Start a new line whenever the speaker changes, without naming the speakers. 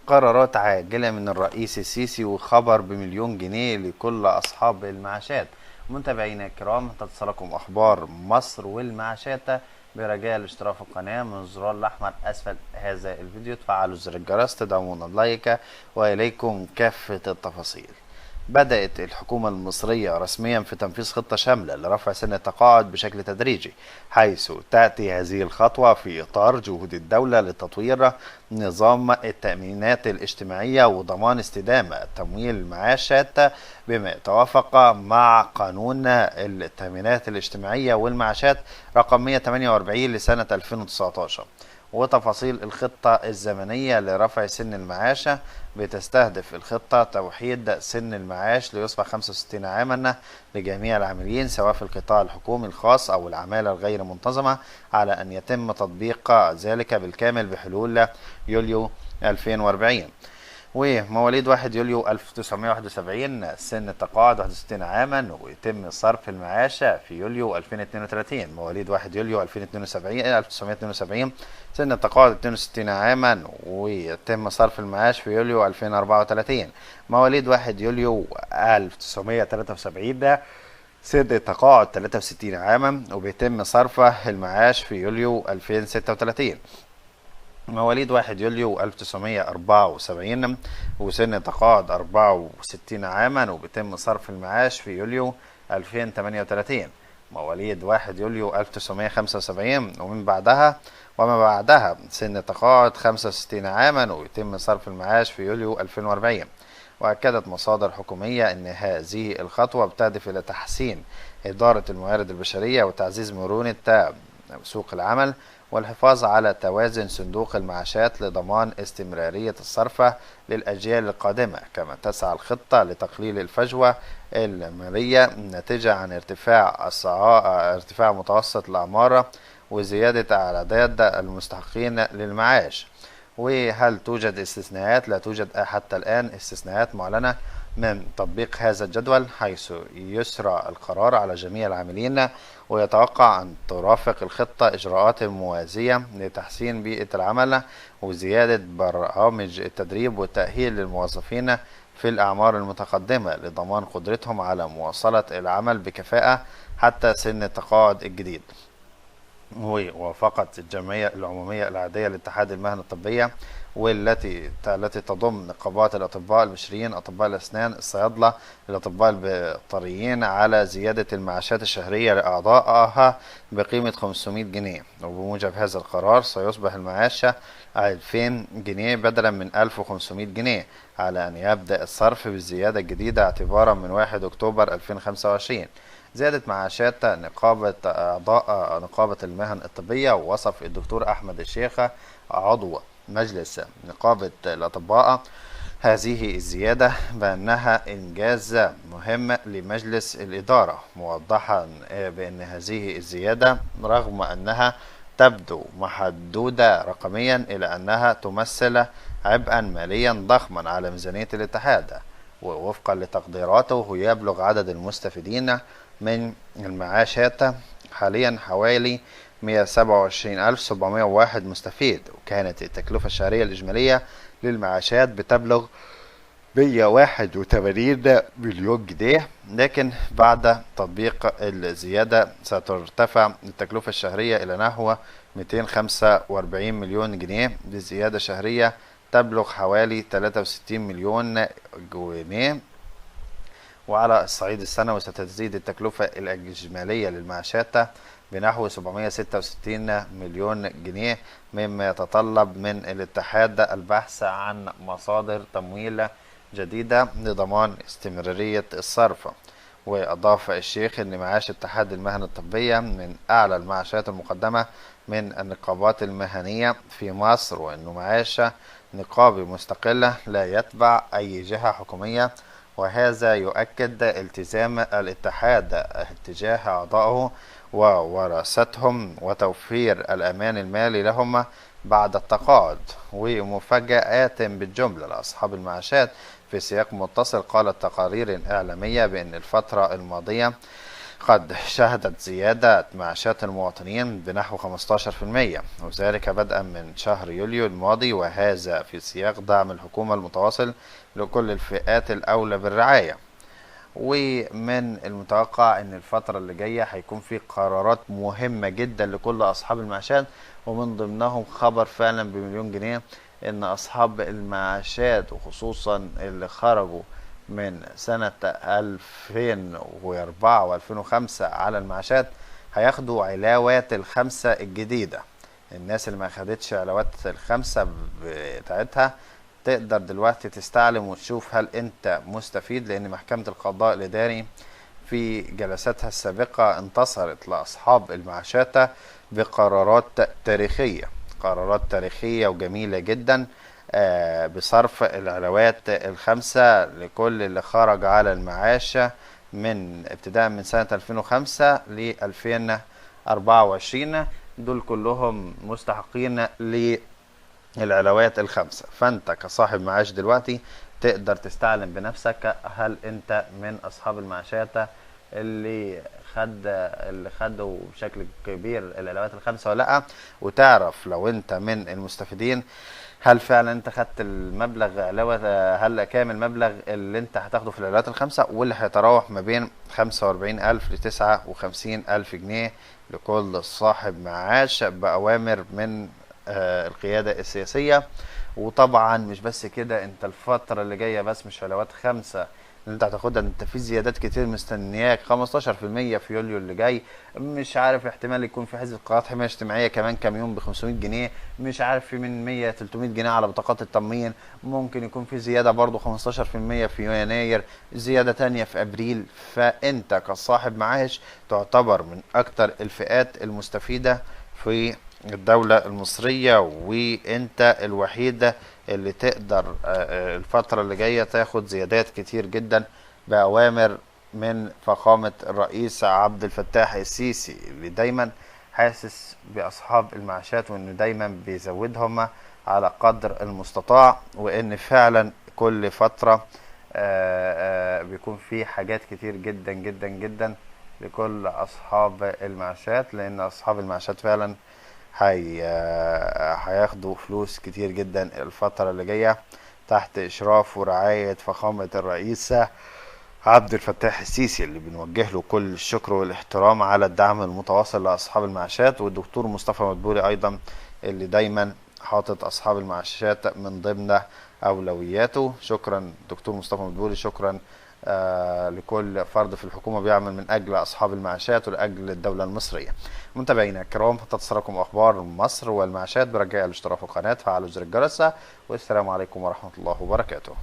قرارات عاجلة من الرئيس السيسي وخبر ب1,000,000 جنيه لكل أصحاب المعاشات. متابعينا الكرام، تتصلكم أخبار مصر والمعاشات برجاء الاشتراك في القناة من الزرار الأحمر أسفل هذا الفيديو، تفعلوا زر الجرس، تدعمونا بلايك، وإليكم كافة التفاصيل. بدأت الحكومة المصرية رسميا في تنفيذ خطة شاملة لرفع سن التقاعد بشكل تدريجي، حيث تأتي هذه الخطوة في إطار جهود الدولة لتطوير نظام التأمينات الاجتماعية وضمان استدامة تمويل المعاشات بما يتوافق مع قانون التأمينات الاجتماعية والمعاشات رقم 148 لسنة 2019. وتفاصيل الخطة الزمنية لرفع سن المعاش: بتستهدف الخطة توحيد سن المعاش ليصبح 65 عاما لجميع العاملين سواء في القطاع الحكومي الخاص أو العمالة الغير منتظمة، على أن يتم تطبيق ذلك بالكامل بحلول يوليو 2040. ومواليد 1 يوليو 1971 سن التقاعد 61 عاما، ويتم صرف المعاش في يوليو 2032. مواليد 1 يوليو 1972 سن التقاعد 62 عاما، ويتم صرف المعاش في يوليو 2034. مواليد 1 يوليو 1973 سن التقاعد 63 عاما، وبيتم صرف المعاش في يوليو 2036. مواليد 1 يوليو 1974 وسن التقاعد 64 عاما، وبيتم صرف المعاش في يوليو 2038. مواليد 1 يوليو 1975 ومن بعدها وما بعدها سن التقاعد 65 عاما، ويتم صرف المعاش في يوليو 2040. وأكدت مصادر حكومية أن هذه الخطوة بتهدف إلى تحسين إدارة الموارد البشرية وتعزيز مرونة سوق العمل والحفاظ على توازن صندوق المعاشات لضمان استمرارية الصرف للأجيال القادمة. كما تسعى الخطة لتقليل الفجوة المالية الناتجة عن ارتفاع متوسط الأعمار وزيادة أعداد المستحقين للمعاش. وهل توجد استثناءات؟ لا توجد حتى الآن استثناءات معلنة من تطبيق هذا الجدول، حيث يسرى القرار على جميع العاملين، ويتوقع أن ترافق الخطة إجراءات موازية لتحسين بيئة العمل وزيادة برامج التدريب والتأهيل للموظفين في الأعمار المتقدمة لضمان قدرتهم على مواصلة العمل بكفاءة حتى سن التقاعد الجديد. ووافقت الجمعية العمومية العادية لاتحاد المهن الطبية، والتي تضم نقابات الأطباء البشريين، أطباء الأسنان، الصيادلة، الأطباء البيطريين، على زيادة المعاشات الشهرية لأعضائها بقيمة 500 جنيه. وبموجب هذا القرار سيصبح المعاش 2000 جنيه بدلا من 1500 جنيه، على أن يبدأ الصرف بالزيادة الجديدة اعتبارا من 1 أكتوبر 2025. زيادة معاشات نقابة أعضاء نقابة المهن الطبية. ووصف الدكتور أحمد الشيخ عضو مجلس نقابة الأطباء هذه الزيادة بأنها إنجاز مهم لمجلس الإدارة، موضحا بأن هذه الزيادة رغم أنها تبدو محدودة رقميا إلا أنها تمثل عبئا ماليا ضخما على ميزانية الاتحاد. ووفقا لتقديراته يبلغ عدد المستفيدين من المعاشات حاليا حوالي 127,701 مستفيد، وكانت التكلفة الشهرية الإجمالية للمعاشات بتبلغ 181 مليون جنيه، لكن بعد تطبيق الزيادة سترتفع التكلفة الشهرية إلى نحو 245 مليون جنيه، بزيادة شهرية تبلغ حوالي 63 مليون جنيه. وعلى الصعيد السنوي ستزيد التكلفة الإجمالية للمعاشات بنحو 766 مليون جنيه، مما يتطلب من الاتحاد البحث عن مصادر تمويل جديدة لضمان استمرارية الصرف. وأضاف الشيخ أن معاش اتحاد المهن الطبية من أعلى المعاشات المقدمة من النقابات المهنية في مصر، وأنه معاش نقابي مستقلة لا يتبع أي جهة حكومية، وهذا يؤكد التزام الاتحاد تجاه أعضائه وورثتهم وتوفير الأمان المالي لهم بعد التقاعد. ومفاجآت بالجملة لأصحاب المعاشات. في سياق متصل قالت تقارير إعلامية بأن الفترة الماضية قد شهدت زيادة معاشات المواطنين بنحو 15%، وذلك بدءا من شهر يوليو الماضي، وهذا في سياق دعم الحكومة المتواصل لكل الفئات الأولى بالرعاية. ومن المتوقع ان الفترة اللي جاية هيكون في قرارات مهمة جدا لكل اصحاب المعاشات، ومن ضمنهم خبر فعلا ب1,000,000 جنيه ان اصحاب المعاشات وخصوصا اللي خرجوا من سنة 2004 و2005 على المعاشات هياخدوا علاوات الخمسة الجديدة. الناس اللي ما خدتش علاوات الخمسة بتاعتها تقدر دلوقتي تستعلم وتشوف هل انت مستفيد، لان محكمة القضاء الاداري في جلساتها السابقة انتصرت لأصحاب المعاشات بقرارات تاريخية، قرارات تاريخية وجميلة جدا، بصرف العلاوات الخمسة لكل اللي خرج على المعاش من ابتداء من سنة 2005 ل 2024، دول كلهم مستحقين للعلاوات الخمسة. فأنت كصاحب معاش دلوقتي تقدر تستعلم بنفسك هل أنت من أصحاب المعاشات اللي خدوا بشكل كبير العلاوات الخمسة ولا لأ، وتعرف لو أنت من المستفيدين هل فعلا انت خدت المبلغ علاوة، هل كام المبلغ اللي انت هتاخده في العلاوات الخمسة، واللي هيتراوح ما بين 45,000 ل 59,000 جنيه لكل صاحب معاش بأوامر من القيادة السياسية. وطبعا مش بس كده، انت الفترة اللي جاية بس مش علاوات خمسة اللي انت هتاخدها، انت في زيادات كتير مستنياك، 15% في يوليو اللي جاي، مش عارف احتمال يكون في حزب قرارات حماية اجتماعية كمان كام يوم ب 500 جنيه، مش عارف في من 100 300 جنيه على بطاقات التموين، ممكن يكون في زيادة برضو 15% في يناير، زيادة تانية في ابريل. فانت كصاحب معاش تعتبر من اكتر الفئات المستفيدة في الدولة المصرية، وانت الوحيدة اللي تقدر الفترة اللي جاية تاخد زيادات كتير جدا بأوامر من فخامة الرئيس عبد الفتاح السيسي، اللي دايما حاسس بأصحاب المعاشات وانه دايما بيزودهم على قدر المستطاع، وان فعلا كل فترة بيكون في حاجات كتير جدا جدا جدا لكل أصحاب المعاشات، لأن أصحاب المعاشات فعلا هياخدوا فلوس كتير جدا الفترة اللي جاية تحت إشراف ورعاية فخامة الرئيس عبد الفتاح السيسي، اللي بنوجه له كل الشكر والاحترام على الدعم المتواصل لأصحاب المعاشات، والدكتور مصطفى مدبولي أيضا اللي دايما حاطط أصحاب المعاشات من ضمن أولوياته. شكرا دكتور مصطفى مدبولي، شكرا لكل فرد في الحكومة بيعمل من أجل أصحاب المعاشات ولأجل الدولة المصرية. متابعينا الكرام، تتصلكم أخبار مصر والمعاشات، برجاء الاشتراك في القناة، فعلوا زر الجرس، والسلام عليكم ورحمة الله وبركاته.